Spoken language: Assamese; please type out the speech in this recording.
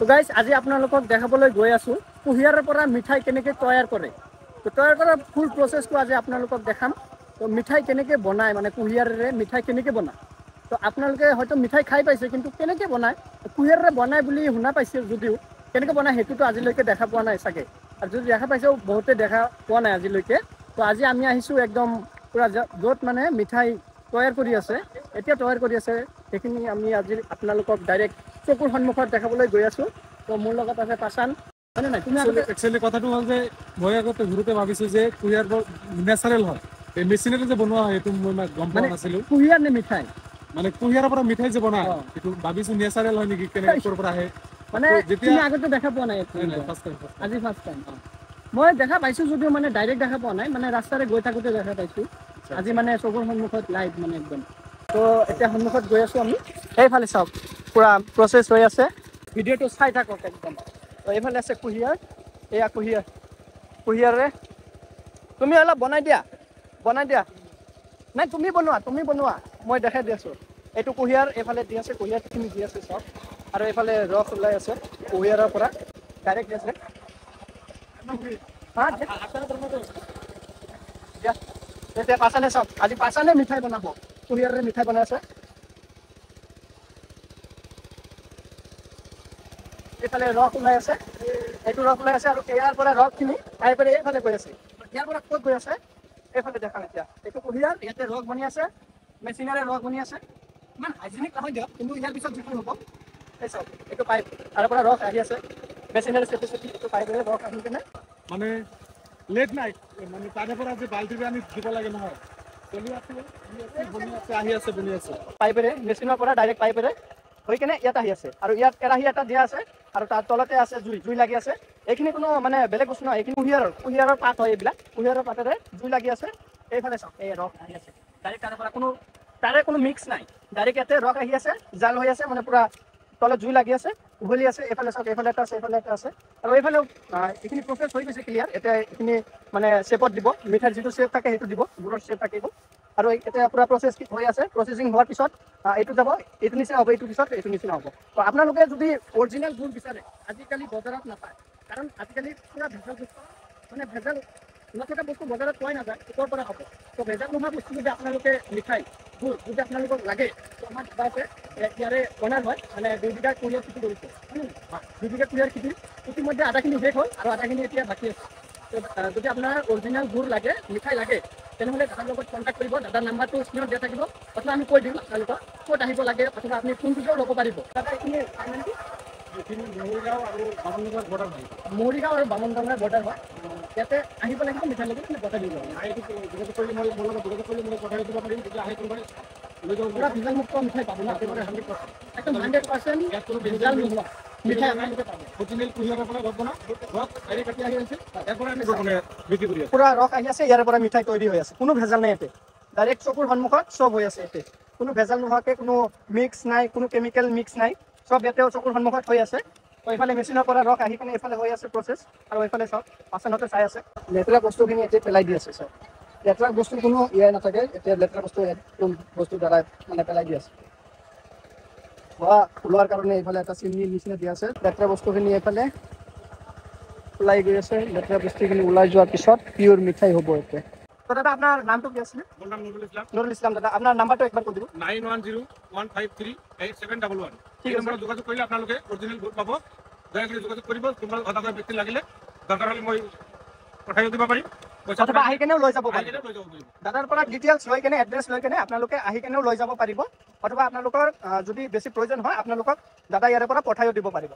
গাইজ আজি আপোনালোকক দেখাবলৈ গৈ আছোঁ কুঁহিয়াৰৰ পৰা মিঠাই কেনেকৈ তৈয়াৰ কৰে। তো তৈয়াৰ কৰাৰ ফুল প্ৰচেছটো আজি আপোনালোকক দেখাম। তো মিঠাই কেনেকৈ বনায়, মানে কুঁহিয়াৰেৰে মিঠাই কেনেকৈ বনায়। তো আপোনালোকে হয়তো মিঠাই খাই পাইছে, কিন্তু কেনেকৈ বনায়, কুঁহিয়াৰেৰে বনায় বুলি শুনা পাইছে যদিও কেনেকৈ বনায় সেইটোতো আজিলৈকে দেখা পোৱা নাই চাগে, আৰু যদি দেখা পাইছেও বহুতে দেখা পোৱা নাই আজিলৈকে। তো আজি আমি আহিছোঁ একদম পূৰা য'ত মানে মিঠাই তৈয়াৰ কৰি আছে, এতিয়া তৈয়াৰ কৰি আছে, সেইখিনি আমি আজি আপোনালোকক ডাইৰেক্ট চকুৰ সন্মুখত দেখাবলৈ গৈ আছোঁ। তো মোৰ লগত আছে পাচান, হয়নে নাই? তুমি একচুৱেলি কথাটো হ'ল যে মই আগতে ঘূৰোতে ভাবিছোঁ যে কুঁহিয়াৰ নেচাৰেল হয়, এই মেচিনেৰে যে বনোৱা হয় সেইটো মই গম পোৱা নাছিলোঁ। কুঁহিয়াৰ নে মিঠাই, মানে কুঁহিয়াৰৰ পৰা মিঠাই যে বনায় সেইটো ভাবিছোঁ নেচাৰেল হয় নেকি, কেনেকৈ ক'ৰ পৰা আহে, মানে তুমি আগতে দেখা পোৱা নাই? আজি ফাৰ্ষ্ট টাইম মই দেখা পাইছোঁ যদিও মানে ডাইৰেক্ট দেখা পোৱা নাই, মানে ৰাস্তাৰে গৈ থাকোঁতে দেখা পাইছোঁ। আজি মানে চকুৰ সন্মুখত লাইভ মানে একদম। তো এতিয়া সন্মুখত গৈ আছোঁ আমি, সেইফালে চাওক পূৰা প্ৰচেছ হৈ আছে, ভিডিঅ'টো চাই থাকক একদম। তো এইফালে আছে কুঁহিয়াৰ, এয়া কুঁহিয়াৰ, কুঁহিয়াৰে তুমি অলপ বনাই দিয়া, বনাই দিয়া, নাই তুমি বনোৱা, তুমি বনোৱা, মই দেখাই দি আছোঁ। এইটো কুঁহিয়াৰ এইফালে দি আছে, কুঁহিয়াৰখিনি দি আছে চব, আৰু এইফালে ৰস ওলাই আছে কুঁহিয়াৰৰ পৰা ডাইৰেক্ট দি আছে। এতিয়া পাচানে চাওক, আজি পাচানে মিঠাই বনাব, কুঁহিয়াৰেৰে মিঠাই বনাই আছে। এইফালে ৰস ওলাই আছে, এইটো ৰস ওলাই আছে, আৰু ইয়াৰ পৰা ৰসখিনি আহি পেলাই এইফালে গৈ আছে। ইয়াৰ পৰা ক'ত গৈ আছে এইফালে দেখাম এতিয়া। এইটো কুঁহিয়াৰ, ইয়াতে ৰস বনি আছে, মেচিনেৰে ৰস বনি আছে। ইমান হাইজেনিক নহয় দিয়ক, কিন্তু ইয়াৰ পিছত যিটো হ'ব এই চাওক, এইটো পাইপ, তাৰ পৰা ৰস আহি আছে মেচিনেৰে চেপি চেপি, এইটো পাইপেৰে ৰস আহি কেনে মানে লেট নাইট, মানে তাৰে পৰা যে বাল্টিৰে আনি দিব লাগে নহয়, চলি আছে, বনি আছে, আহি আছে, বনি আছে পাইপেৰে, মেচিনৰ পৰা ডাইৰেক্ট পাইপেৰে হৈ কেনে ইয়াত আহি আছে। আৰু ইয়াত কেৰাহী এটা দিয়া আছে, আৰু তাৰ তলতে আছে জুই, জুই লাগি আছে। এইখিনি কোনো মানে বেলেগ বস্তু নহয়, এইখিনি কুঁহিয়াৰৰ, কুঁহিয়াৰৰ পাত হয় এইবিলাক, কুঁহিয়াৰৰ পাতেৰে জুই লাগি আছে। এইফালে চাওক, এই ৰস আহি আছে ডাইৰেক্ট তাৰে পৰা, কোনো তাৰে কোনো মিক্স নাই, ডাইৰেক্ট ইয়াতে ৰস আহি আছে, জাল হৈ আছে, মানে পূৰা তলত জুই লাগি আছে, উঘলি আছে। এইফালে চাওক, এইফালে এটা আছে, এইফালে এটা আছে, আৰু এইফালেও এইখিনি প্ৰচেছ হৈ গৈছে ক্লিয়াৰ। এতিয়া এইখিনি মানে শ্বেপত দিব, মিঠাইৰ যিটো শ্বেপ থাকে সেইটো দিব, গুৰৰ শ্বেপ থাকিব। আৰু এতিয়া পূৰা প্ৰচেছ হৈ আছে, প্ৰচেছিং হোৱাৰ পিছত এইটো যাব, এইটো নিচিনা হ'ব, এইটো পিছত এইটো নিচিনা হ'ব। তো আপোনালোকে যদি অৰিজিনেল গুৰ বিচাৰে আজিকালি বজাৰত নাপায়, কাৰণ আজিকালি পূৰা ভেজালযুক্ত, মানে ভেজাল নথকা বস্তু বজাৰত পোৱাই নাযায়, ক'ৰ পৰা হ'ব। তো ভেজাল নোহোৱা বস্তু যদি আপোনালোকে মিঠাই গুৰ যদি আপোনালোকক লাগে, তো আমাৰ দাদা আছে, ইয়াৰে অনাৰ হয়, মানে 2 বিঘা কুঁহিয়াৰ খেতি কৰিছে, 2 বিঘা কুঁহিয়াৰ খেতি ইতিমধ্যে আধাখিনি শেষ হ'ল আৰু আধাখিনি এতিয়া বাকী আছে। তো যদি আপোনাৰ অৰিজিনেল গুৰ লাগে, মিঠাই লাগে, তেনেহ'লে দাদাৰ লগত কণ্টেক্ট কৰিব। দাদাৰ নাম্বাৰটো স্ক্ৰীণত দিয়া থাকিব, অথবা আমি কৈ দিম আপোনালোকক ক'ত আহিব লাগে, অথবা আপুনি ফোনটোতেও ল'ব পাৰিব। দাদা এইখিনি মৰিগাঁও আৰু বামুণডোঙাৰ বৰ্ডাৰ হয়, মৰিগাঁও আৰু বামুণডোঙাৰ বৰ্ডাৰ হয়। ইয়াতে আহিব লাগিব, মিঠাই লাগিলে মানে পঠাই দিব। যোগাযোগ কৰিলে মই মোৰ লগত যোগাযোগ কৰিলে মই পঠাই দিব পাৰিম। যদি আহে কোনোবাই লৈ যাব, পূৰা ভেজালমুক্ত মিঠাই পাব ন, একেবাৰে 100%, একদম 100% ইয়াত কোনো ভেজাল নোহোৱা মিঠাই আপোনালোকে পাব। অৰিজিনেল কুঁহিয়াৰৰ পৰা ৰস বনাওঁ, ৰস ডাইৰেক্ট কাটি আহি আছে, ইয়াৰ পৰা আমি বনাই বিক্ৰী কৰি আছোঁ। পূৰা ৰস আহি আছে, ইয়াৰ পৰা মিঠাই তৈৰি হৈ আছে, কোনো ভেজাল নাই ইয়াতে, ডাইৰেক্ট চকুৰ সন্মুখত চব হৈ আছে ইয়াতে, কোনো ভেজাল নোহোৱাকৈ, কোনো মিক্স নাই, কোনো কেমিকেল মিক্স নাই, চব ইয়াতেও চকুৰ সন্মুখত হৈ আছে। তো এইফালে মেচিনৰ পৰা ৰস আহি কেনে এইফালে হৈ আছে প্ৰচেছ। আৰু এইফালে চাওক পাচনতে চাই আছে, লেতেৰা বস্তুখিনি এতিয়া পেলাই দি আছে। চাওক লেতেৰা বস্তু কোনো ইয়াই নাথাকে, এতিয়া লেতেৰা বস্তু একদম বস্তুৰ দ্বাৰা মানে পেলাই দি আছে। ধোঁৱা ওলোৱাৰ কাৰণে এইফালে এটা চিমনি নিচিনা দিয়া আছে, লেতেৰা বস্তুখিনি এইফালে ওলাই গৈ আছে। লেতেৰা বস্তুখিনি ওলাই যোৱাৰ পিছত পিয়ৰ মিঠাই হ'ব এতিয়া। তো দাদা আপোনাৰ নামটো কি আছিলে? মোৰ নাম নুৰুল ইছলাম। নুৰুল ইছলাম দাদা, আপোনাৰ নাম্বাৰটো একবাৰ কৈ দিব। 9101538711। ঠিক এই আছে। নম্বৰত যোগাযোগ কৰিলে আপোনালোকে অৰিজিনেল গুৰ পাব। দয়া কৰি যোগাযোগ কৰিব। কোনোবা অদাকৰ ব্যক্তি লাগিলে দৰকাৰ হ'লে মই পঠাইও দিব পাৰিম, পইচা অথবা আহি কেনেও লৈ যাব আহি পাৰিব। কেনে লৈ যাব পাৰিব। দাদাৰ পৰা ডিটেইলছ লৈ কেনে, এড্ৰেছ লৈ কেনে আপোনালোকে আহি কেনেও লৈ যাব পাৰিব, অথবা আপোনালোকৰ যদি বেছি প্ৰয়োজন হয় আপোনালোকক দাদা ইয়াৰে পৰা পঠাইও দিব পাৰিব।